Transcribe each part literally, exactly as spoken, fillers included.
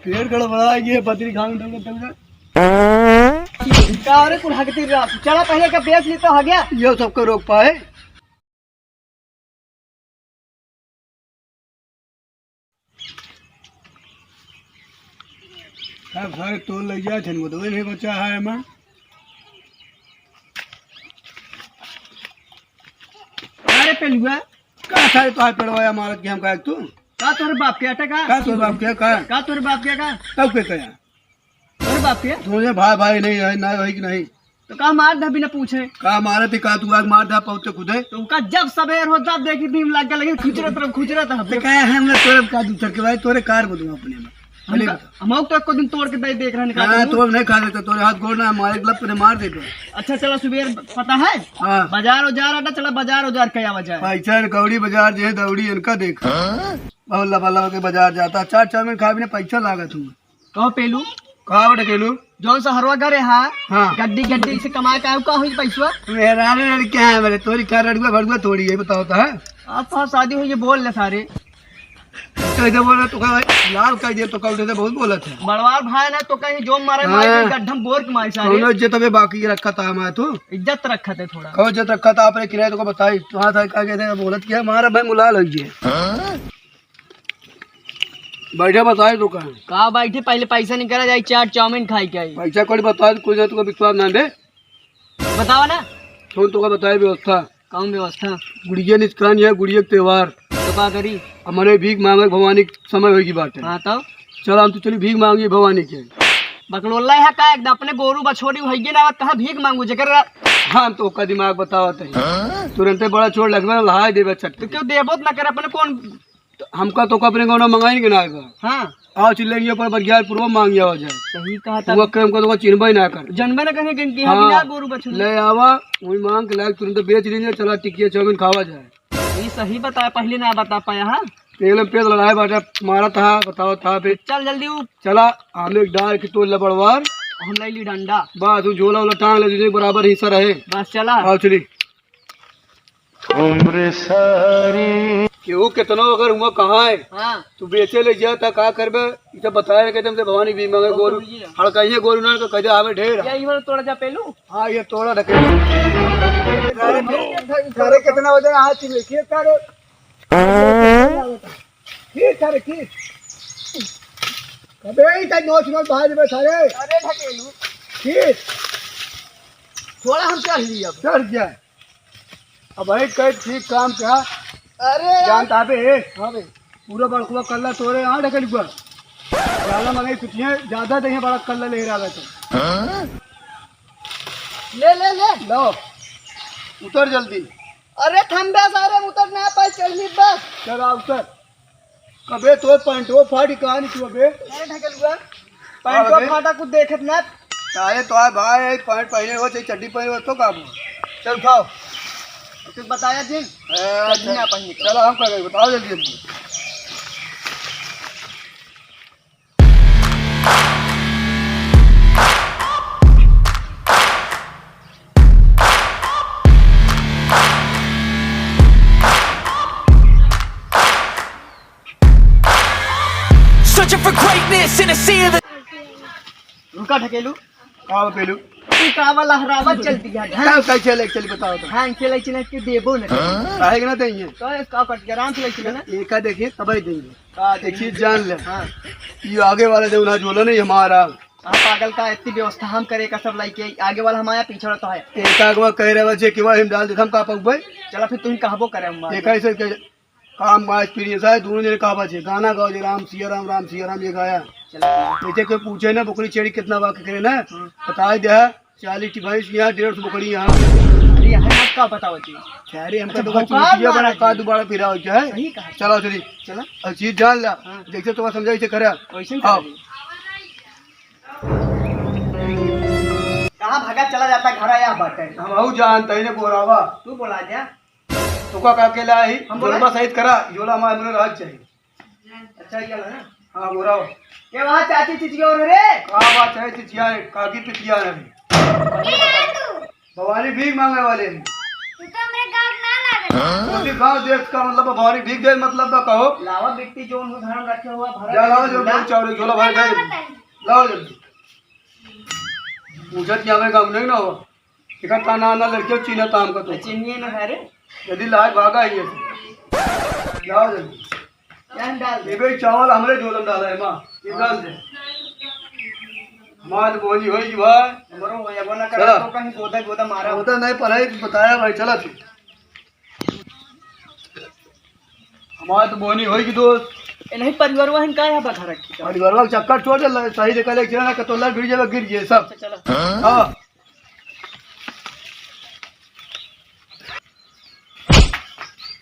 पेट गड़बड़ा गया, बदरी खान दौड़त दौड़त। का रे, कुल हगती रहा। चला, पहले का बेच ली तो हो गया। ये सबको रोक पाए। अब सारे तोड़ लग जाए, झन वो दवाई नहीं बचा है एमा। अरे पेलुआ, का सारे तोहार पेड़वा या मारत के हम का तू? का तोहरे बाप के अटे का? का तोहरे बाप के का? का तोहरे बाप के का? तब के कया? तोहरे बाप के? तोहरे भाई, भाई नहीं है, ना है कि नहीं? तो का मार दे बिना पूछे? का मारे थे, का तू आग मार दे, पहुँचे खुदे। तो का जब सबेर हो, जब देखी भीम लग गया, लेकिन खुजरत रह, खुजरत रह। तो का है, हम लोग तोरे का दूसर के भाई, तोरे कार बोलूँ अपने में। हम पहले का, बता। हम तो एको दिन तोड़ के दे देख रहे हैं, हाँ, निकाल तो नहीं खा लेते, तोरे हाथ गोड़ ना मारे, एक लप ने मार दे दो। अच्छा, चला, सुबेर पता है? हाँ। बाजार उजार आटा, चला, बाजार उजार कया बाजार। पैसा न कौड़ी बाजार जे दौड़ी, इनका देख। बहुत लबा लबा के बाजार जाता, चार चाउमीन खाए बिना पैसा लागत हुआ। कहो पेलू। कहा बटे केलू? जौन सा हरवा घरे हा, हाँ। गड्डी गड्डी से कमा के आऊ, का हुई पैसवा? मेहरारू लड़के हैं मेरे, तोरी का रड़ुआ भड़ुआ थोड़ी है, बताओ तो, हाँ? आज तो शादी हुई, ये बोल ले सारे। कैसे बोल रहे? तो कहा भाई, लाल कह दिया तो कल से बहुत बोलत है। बड़वार भाई ना तो कहीं जो मारे, हाँ। मारे गड्ढम बोर के मारे सारे। कौनो इज्जत अबे बाकी रखा था हमारे तू? इज्जत रखा थे थोड़ा। कहो इज्जत रखा था, आपने किराए तो को बताई, तो हाँ था, क्या कहते हैं, बोलत क्या है, हमारा भाई मुलाल हो गया। बैठे बताए तो का? का बैठे, पहले पैसा निकाला जाए, चाट चाउमीन खाई के आई। पैसा कौड़ी बताए, कोई ना तुका विश्वास ना दे। बतावा ना। कौन तुका बताए व्यवस्था? कौन व्यवस्था? गुड़िया निचकान या गुड़िया के त्योहार। तो का करी? हमरे भीख मांगे भवानी के समय होई की बात है। हाँ तब? चल हम तो चली भीख मांगी भवानी के। बकलोल्ला है का एकदम, अपने गोरू बछोरी होइए ना, कहाँ भीख मांगू जेकर। हाँ तो का दिमाग बतावत है। तुरंते बड़ा छोड़ लगवे ना, लहाय देवे चट। तो क्यों देबो त ना करे, अपने कौन तो हमका तो अपने गौना मंगाई के ना आएगा। हाँ। आओ चिल्लेंगे ऊपर बरियार पूर्व मांग जावा जाए। सही कहा था। वो हमका तो चिन्हबे ना कर। जनबे ना करें कि इनके यहाँ हाँ। बिना गोरू बछरू। ले आवा, वही मांग के लायक तुरंत बेच लीजिए, चला टिकिया चाउमीन खावा जाए। ये सही बताया, पहले ना बता पाया, हाँ। तेल में पेट लड़ाए बाटे, मारा था, बताओ था फिर। चल जल्दी उठ। चला, हम एक डाल के तोड़ ले बड़वार। हम ले ली डंडा। बस, तू झोला वोला टांग ले, तुझे बराबर हिस्सा रहे। बस चला। आओ चली। उम्र सारी। केहू केतनो अगर हुआ कहाँ है, हाँ। तू बेचे ले जा, ता का करबे? इसे बताए ना, कहते हमसे भवानी भीख मांगे, वो तो गोरू, भैया। हड़काइए गोरू ना, तो कह दे, आवे ढेर। या, ये वाला तोड़ा जा पेलू। हाँ, ये तोड़ा ढके। सारे, सारे कितना वजन हाथ में, खेत सारे। खेत सारे, खेत। अबे, इधर नोच नोच बाहर में सारे। अरे ढकेलू। खेत। थोड़ा हम चढ़ लिया। चढ़ जाए। अब भाई कहे ठीक काम क्या? अरे। जानता बे? हाँ बे। पूरा बड़कुआ कल्ला तोरे यहाँ ढकेल हुआ। ज्यादा मंगाई कुछ नहीं, ज्यादा देंगे बड़ा कल्ला ले रहा था। ले, ले, ले। लो, उतर जल्दी। अरे थम बे सारे, उतर ना पाए, चल ली बस। चल आ उतर। अबे तोर पैंटो फाटी कहाँ निकलो बे? अरे ढकेल हुआ। पैंटो अबे। फाटा कुछ देखत ना। अरे तो आ भाई, पैंट पहने हो चाहे चड्डी पहने हो तो का हुआ? चल उठाओ। तू बताया जिन। ए, चड्डी ना पहने। चलो हम कर बताओ जल्दी जल्दी। Searching for greatness in a sea of रुका ढकेलू। का बा पेलू? तू का बा लहरावा चल दिया। का, का चले, चल बताओ तो। हाँ, चले, चले के देबो न। काहे के ना देंगे? तो इसका कट के आराम से ले चले ना। एका देखिए, तब ही देंगे। का एक चीज जान ले। हाँ। ये आगे वाला जो ना झोला नहीं हमारा। हाँ, पागल का इतनी व्यवस्था हम करे का सब लाइके, आगे वाला हमारा पीछे वाला तो है। एका अगवा कह रहे बच्चे कि वह हम डाल देते, हम का पकबे? चला फिर तुम कहबो करे हम। एका ऐसे के काम बा, experience है, दोनों जने का बचे, गाना गाओ जे राम सिया राम, राम सिया राम, ये गाया। चला। जैसे कोई पूछे ना, बकरी चेड़ी कितना बा के करे ना, हाँ। बताए दे, चालीस की भैंस यहाँ, डेढ़ सौ बकरी यहाँ। अरे, यहाँ मत का बताओ जी। अरे, हमका तो तो भौकाल कुछ ये बड़ा मारा का जी। दोबारा फिरा हो क्या है? सही कहा। चलो, चली। चला। और चीज जान ला, हाँ। जैसे तुम्हें समझा, इसे करे। वैसे ही आओ। करेंगे। कहाँ भागा चला जाता, घर आया बाटे। हम हऊ जानते ही ने बोरावा। तू बोला जा। तो का, का अकेला आई? हम बोला? झोलवा सहित करा, झोला हमारे मुने रहत चाहिए। अच्छा, ये वाला ना? हाँ, बोरा हो। के वहाँ चाची चिचिया और रे? का बात है, चिचिया है, काकी पिचिया है। भवानी भीख मांगे वाले हैं। तू तो हमरे गाँव ना लागे। हाँ? वो भी गाँव देख का मतलब भवानी भीख दे मतलब बा कहो। लावा बिट्टी जो उन्होंने धर्म रखे हुआ भरत जा लाओ जो ला। चाउर झोला भर दे। लाओ जल्दी। पूछत कि हमें गाँव नहीं ना हो। देखा का ना ना लड़के चीन्हा ताम का तो। चिन्हिए ना है रे। यदि लाए भागा ही है। लाओ जल्दी। जान डाल दे। ये भाई चावल हमरे झोला में डाला है माँ। ये डाल दे। हमारे बोली होई कि भाई। हमरो हो जाबो ना चला। करा तो कहीं गोदा गोदा मारा। गोदा नहीं पढ़ाई बताया भाई, चला तू। हमारे तो बोनी होई कि दोस्त। ए, नहीं, परिवारवा हन का यहाँ बता रखी का? परिवारवा के चक्कर छोड़ दे, ल-, सही देखा ले, चला ना, कतोला गिर जावे, गिर गए सब। अच्छा, चला। हाँ।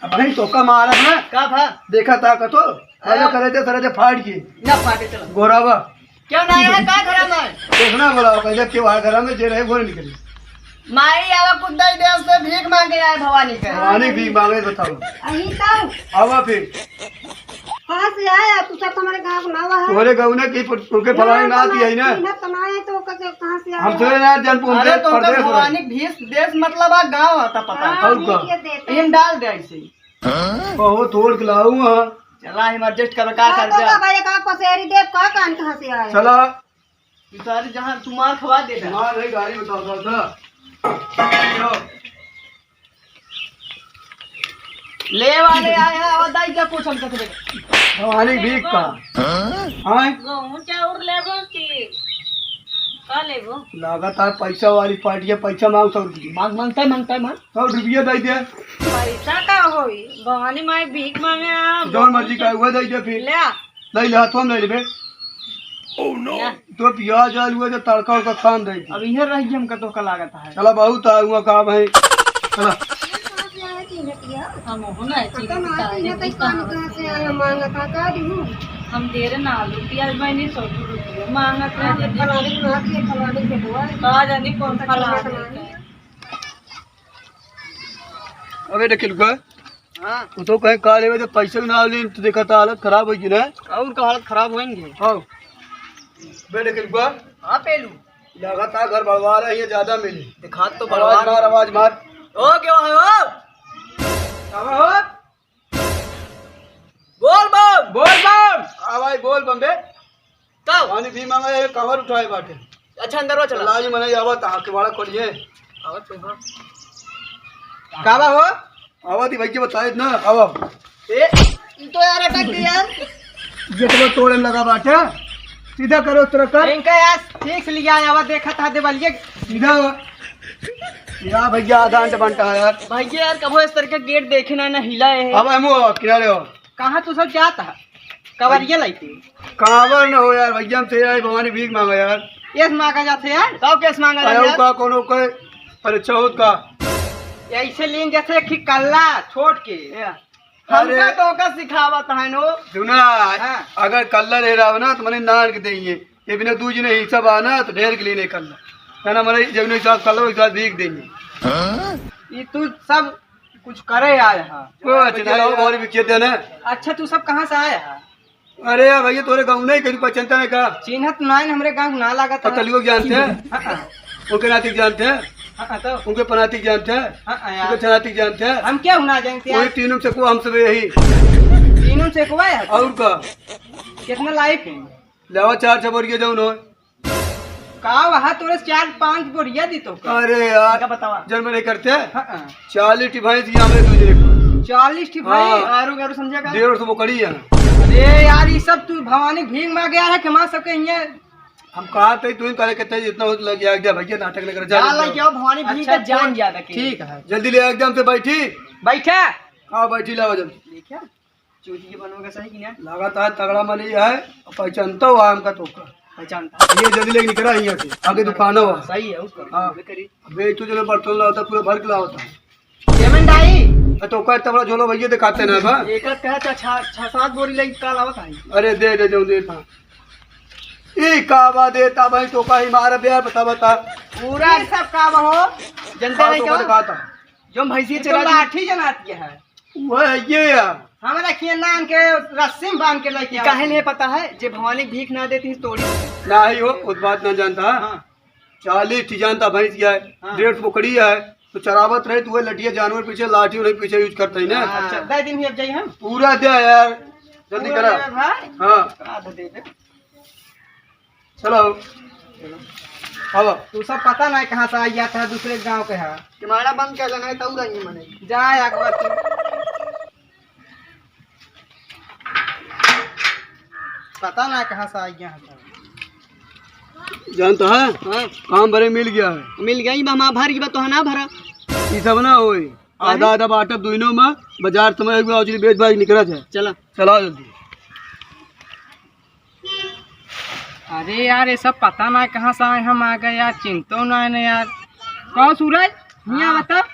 अब भाई तोका मारा ना। का भा? देखा था कतो, हाँ। करे थे, सरे थे फाड़ के। ना फाटे, चला। गोरावा। क्यों ना आया है? का घरा में? देखना बोला, कहे जब क्यों आया घरा में, जे रहे, वो निकले। माई आवा कुद्दा ही देश से भीख मांगे आए भवानी के। भवानी भीख मांगे, बताओ। अही तो। आवा फिर। कहाँ से आया? तू सब हमारे गाँव का ना हुआ है। तोरे गाँव ना की, उनके फलाने ना आती है ना। चिन्हत तो ना है, तो कैसे, कहाँ से आया? हम तोरे ना जन अरे, तुमका परदेश भवानी रहे। भीख देश मतलब आ गाँव आता पता। हाँ, और का? ये देते हैं। इन डाल दे ऐसे ही। कहो तोड़ के लाऊं हाँ। चला, हम adjust कर, का हाँ, कर तो दे। का भाई, का पसेरी देव, का कान कहाँ से आए? चला। तू सारी जहाँ तू मार खवा दे दे। मार नहीं, गाड़ी में उतार, उतार, उतार। ले वाले आए हैं, और दाई क्या पूछ हम कथरे? भवानी भीख का। हाँ? गेहूं चाउर लेबो कि का लेबो? लगातार पैसा वाली पार्टी है, पैसा मांग सौ रुपये। मांग, मांगता है, मांगता है, मांग। सौ रुपया दे दे। पैसा का होई? भवानी माई भीख मांगे आ, जौन मर्जी का, वह दे दे फिर। ले आ। ले ले, हाथों में ले लेबे। Oh no। ले। तो प्याज आलू है, जो तड़का उड़का खान दे दे। अब इहे रह गई हमका तो का लागत है। चला, बहुत आ हुआ काम है। चला। हम हो ना, पता ना, चिन्हत चिन्हत है, कौन कहाँ से आया, मांगत है, का दूँ? हम दे रहे ना, आलू प्याज मैंने सौ रुपये मांगत रहे। फलाने को ना दिए, फलाने के बुआ। का जानी कौन फलाने का। अबे निखिल का? हाँ। वो तो कहे का लेवे, जब पैसे ना ले तो देखा था हालत खराब होई कि ना। और का हालत खराब होएंगे? हाँ। बे निखिल का? हाँ पेलू। लगातार घर बढ़वा रहे हैं, ज्यादा मिली। दिखा तो आवाज बढ़वा। मार, आवाज मार। ओ क्या है ओ? क्या हो? बोल बम। बोल बम। हाँ भाई, बोल बम बे। कब? पानी भी मांगा, ये कवर उठाए बाटे। अच्छा, अंदर वो चला। लाज मने आवत, आके बड़ा खोलिए। आवत तो हाँ। का बा हो? आवत ही भैया बताए ना, आवा। ए, ई तो यार अटक गई यार। ये तो तोड़े में लगा बाटे। सीधा करो, उतरा कर। इनका यार ठीक से लिया आवा, देखा था देवलिए। सीधा हो। या भैया, आधा घंटा बनता है यार। भैया यार, कबो इस तरह का गेट देखे ना, ना हिला है। अब हम वो किनारे हो। कहाँ तू सब जात है? कवरिया लाइके। कावर न हो यार, भैया हमसे यार भवानी भीख मांगा यार। केस मांगा जात है यार? कब केस मांगा अरे जात है वो यार? का कोनो कोई परीक्षा होत का? ऐसे लेन जैसे एक कल्ला छोड़ के। या। हमका अरे। तो का सिखावत है नो। सुना, हाँ। अगर कल्ला ले रहा हो ना तो मने नान के देंगे। ये बिना दूज ने हिसाब आना तो ढेर के लिए नहीं कल्ला। ना, ना, मने जब नहीं हिसाब कल्ला, वही हिसाब भीख देंगे। ये तू सब कुछ करे आए हा। ओ, अच्छा, चला, वो भवानी भीख देना। अच्छा, तू सब कहाँ से आए हा? अरे यार भैया, तोरे गाँव नहीं, कहीं पहचानता नहीं का? चिन्हत नाइन हमरे गाँव ना लागत है। पतलियो जानते हैं? हाँ, हाँ। उनके नाती जानते हैं? हाँ, हाँ, तो? उनके पनाती जानते हैं? हाँ, हाँ, यार। उनके छनाती जानते हैं? हम क्या होना जानते हैं? वही तीनों से को हम सब यही। तीनों से को है? और का? कितना लाइफ है? लावा चार छह बोरिया जाऊन हो। का वहाँ तोरे चार पाँच बोरिया दी तो का? अरे यार, इनका बतावा। जन्म नहीं करते? हाँ, हाँ। चालीस ठी भैंस की हमरे दूसरे को। चालीस ठी भैंस? हाँ। आरू गारू समझा का? डेढ़ सौ बोकड़ी है। अरे यार, ये सब तू भवानी भीख मांगे आया है कि माँ सबके यहाँ? हम कहा थे, तू ही करे के थे, जितना हो लग गया, भैया नाटक नहीं कर, जा जा लग जाओ। जाओ, भवानी भीख अच्छा, का जान ज्यादा के। ठीक है। जल्दी ले, एकदम से बैठी। बैठा। हाँ, बैठी, लाओ जल्दी। देखा? चोरी के बनोगे सही कि ना? लगातार तगड़ा मन ही है, पहचानता हुआ हमका तो का। पहचानता। ये जल्दी लेके निकला यहाँ से, आगे दुकान हुआ। सही है उसका। हाँ। मैं करी। अबे तू जो बर्तन लाता, पूरा भर के लाता। पेमेंट आई? अरे तो का इतना बड़ा झोला भैया दिखाते ना बा। एक कहा था छह, छह सात बोरी लगी काल आवत आई। अरे दे दे, जो दे था। ई का बा देता भाई, तो का ही मार बे यार, बता, बता। पूरा ये सब का बा हो? जनता हाँ, नहीं तो का? का दिखाता? जो भैंसी ये तो चरा दी। लाठी जनाती है। वो है ये यार। हमरा खिया नान के रस्सी में बांध के लेके ये काहे आवत नहीं है। पता है? जे भवानी भीख ना देती तोड़ी। नहीं हो, उस बात ना जानता। हाँ। चालीस ठी जानता भैंस गया है, हाँ। डेढ़ सौ बोकड़ी है, तो चरावत रहे, तू लठिया जानवर पीछे, लाठी उन्हें पीछे use करता ही ना। हाँ। अच्छा, दे दिन ही अब जाई हम। पूरा दे यार, जल्दी पूरा करा। दे भाई। हाँ। आधा दे दे। चलो। अब तू सब पता नहीं कहाँ से आ गया था, दूसरे गांव के है। किमाड़ा बंद कर लेना है, तब रही मने। जा एक बार तू। पता ना कहाँ से आ गया है सब। जानता है? हाँ। काम भरे मिल गया है। मिल गया, ई बा, हमार भर गया, तो ना भरा। ई सब ना होई। काहे? आधा आधा बांटब दुइनो में, बाजार समय एक बार बेच बाज निकला जाए। चला। चला जल्दी। अरे यार, ये सब पता ना कहाँ से आए, हम आ गए यार, चिंतो ना है ना यार। कहो सूरज, नहीं आवा तब?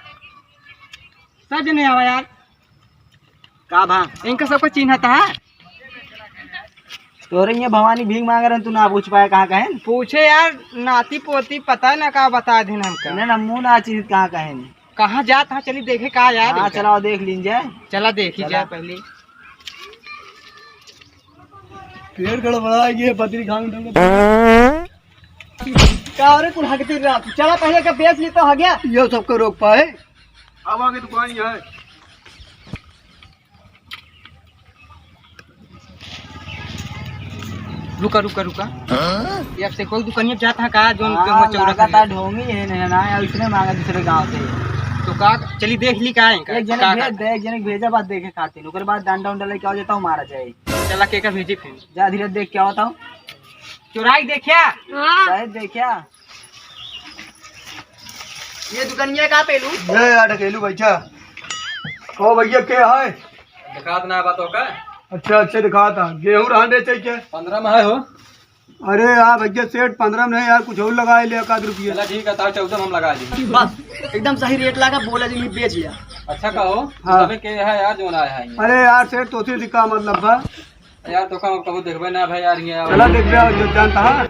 सब जने आवा यार। का भा? इनका सबको चिन्हता है? तोरे ये भवानी भीख मांग रहे, तू ना पूछ पाया कहाँ कहें? पूछे यार, नाती पोती पता ना का बता देन हमका। नहीं ना, मुँह ना चिन्हित कहाँ कहें। कहाँ जात है, चली देखे का यार हाँ, इनका। चलाओ देख लीन जाए। चला देखी चला। जाए पहले। पेट गड़बड़ा गया, बद्री खान उठा। का रे, कुल हगती रहा। चला पहले का बेच ली तो हग्या। ये सबको रोक पाए। अब आगे दुकान यहाँ है। रुका, रुका, रुका। हाँ? ये अब से कोई दुकानिया जात है का, जोन हाँ, के हुआ चौरा लागत करे? है ढोंगी है ना, ना, इसने मांगा दूसरे गांव से। तो का, चली देख ली का है इनका? एक जने का भेज का? दे, एक जने भेजा बात देखे खातिर, ओकर बाद डंडा उंडा लेके आओ, जाता हूँ मारा जाए। चला के का भेजी फिर? जा धीरे देख के आओ तो। चोराई देखिया? हाँ। शायद देखिया। ये दुकनिया का पेलू? ये यार ढकेलू भैया। ओ भैया के है? दिखात ना बा तो का? अच्छा, अच्छा दिखात है। गेहूं रहन दे चाहिए। पन्द्रह में है हो। अरे यार भैया सेठ, पन्द्रह में नहीं यार, कुछ और लगा ले एक आध रुपया। चला ठीक है, तार चौदह में हम लगा देंगे। बस एकदम सही रेट लगा, बोला जी बेच लिया। अच्छा कहो, हाँ। तबे के है यार जो ना है। अरे यार सेठ, तो से का मतलब बा? यार तो का कबो देखबे ना भाई यार, ये चला देखबे, जो जानता है।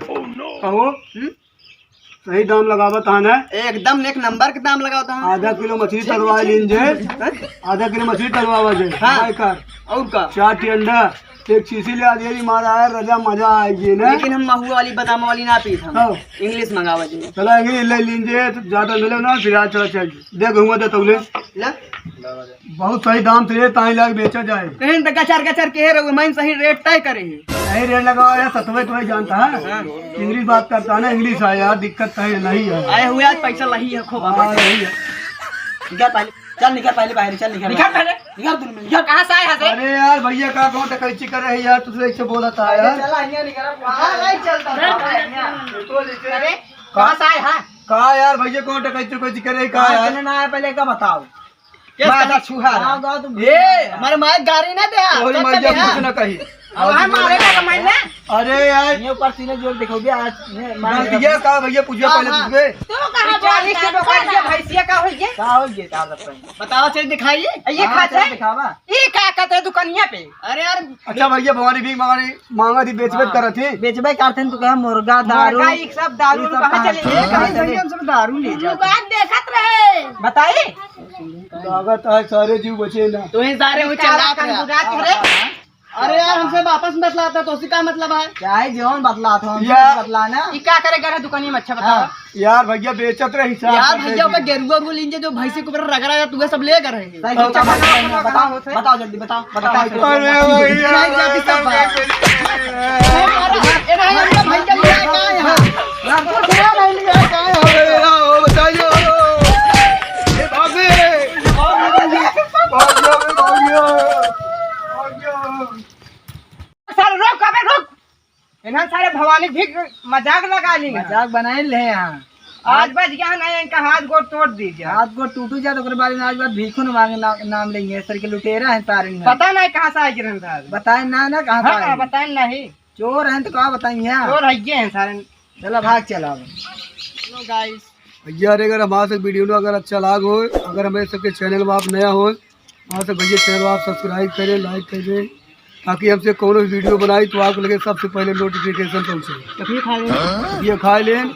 कहो। हम्म? सही दाम लगावत हा ना? एकदम एक नंबर के दाम लगावत हा। आधा किलो मछली तलवा लीन जे। हैं? आधा किलो मछली तलवावा जे। हाँ। भाई कर। और का? चार ठी अंडा, एक शीशी ले आ दिया जी, मारा है रजा, मजा आएगी ना। लेकिन हम महुआ वाली, बादाम वाली ना पीत हम। हाँ। English मंगावा जी। चला English ले लीन जे, तो ज्यादा मिले ना, फिर आज चला चाहिए। दे गहुआ दे तौले। ले। बहुत सही दाम से ताई लाग बेचा जाए। कहीं तो गचर गचर के रहो, मैं सही रेट तय करे है। सही रेट लगावा यार, सतवे तो जानता है। हाँ। English बात करता है ना, English है यार, दिक्कत है नहीं है। आए हुए आज पैसा लही है खूब। हाँ, यही है। निकल पहले, चल निकल पहले बाहर, चल निकल। निकल पहले। निकल तुम, निकल। कहाँ से आए हैं से? अरे यार भैया का कौन टकैची करे है यार, तुझसे ऐसे बोला था अरे यार। चला, यहाँ निकल, वहाँ नहीं चलता था। अरे, कहाँ से आए हैं? का यार भैया कौन टकैची, कैची करे है, का कहाँ यार? से ना आए, पहले का बताओ। केस बात कटा छुहा रहा। गाँव, गाँव तुम ए, हमारे माई गारी ना दे, तोहरी कब माई तक जब है? कुछ ना कही। अब हम मारे का कमाई ना। अरे यार। ये ऊपर सीने जोर दिखाओ बे, आज ये मार गलतिया का भैया पूछिए हाँ, पहले हाँ। तुझसे। तू कहाँ चालीस बोलता के है? दुकान के भैंसिया का होइए? का होइए, का बताऊँ? बताओ, चल दिखाइए। ये हाँ, खाते चल हैं? दिखावा। ये का कहते हैं दुकानिया पे? अरे यार। अच्छा भैया, भवानी भी मांगा, मांगा थी, बेच बेच हाँ। करत थी। बेचबे करते हैं तो कहा मुर्गा, दारू। मुर्गा, ये सब दारू ये सब कहाँ कहाँ चले? ये कहाँ चले? भैया, हम सब दारू ले जाते। दुकान देखत रहे। बताई? लागत है सारे जीव बचे ना। तो ही सारे वो काला चिल्लात रहे। कंगुरात रे। अरे यार, हमसे वापस बतलाता तो उससे का मतलब है? चाहे जौन बतलात हो, हमसे या- बतलाना। ई का करे गए दुकानिया में, अच्छा बताओ। हाँ। यार भैया बेचत रहे हिसाब यार से भैया, बेच ओकर दे। गेरुआ उरुआ लीन जे, जो भैंसी के ऊपर रगड़ा जाता, वह सब ले कर रहे हैं। सही तो से का बताओ, बताओ, बताओ, बताओ जल्दी, बताओ, बताओ। अरे भैया, नहीं, जाति सब बात। ए, नहीं, हमका भैया लिया का यहाँ? हमको सुना नहीं लिया का यहाँ? अरे यार, ओ बताइए। ए, भाग रे। भाग रे, भाग रे, भाग रे। भाग रे। सारे रोक, अबे रोक। इन्हन सारे भवानी भीख मजाक लगा ली। मजाक बनाए ले यहाँ। आज बच गया ना, इनका हाथ गोड़ तोड़ दीजिए। हाथ गोड़ टूटू जाए तो ओकरे बारे में आज बाद भीखो न मांगे ना, नाम लेंगे। सर के लुटेरा है सारे इन्हन। पता नहीं कहाँ से आए गिरन सारे। बताए ना, ना कहाँ से हाँ, आए। हाँ, बताए नहीं। चोर हैं तो का बताइए? चोर है ये हैं सारे। चला भाग चला अब। Hello guys। भैया, अरे अगर हमारे से video ना अगर अच्छा लाग हो, अगर हमारे सबके channel में आप नया हो, हमारे से भैया channel आप subscribe करें, like करें, ताकि हमसे कौनो video बनाई तो आपको लगे सबसे पहले notification पहुँचे। तभी खा लें। ये खा लें।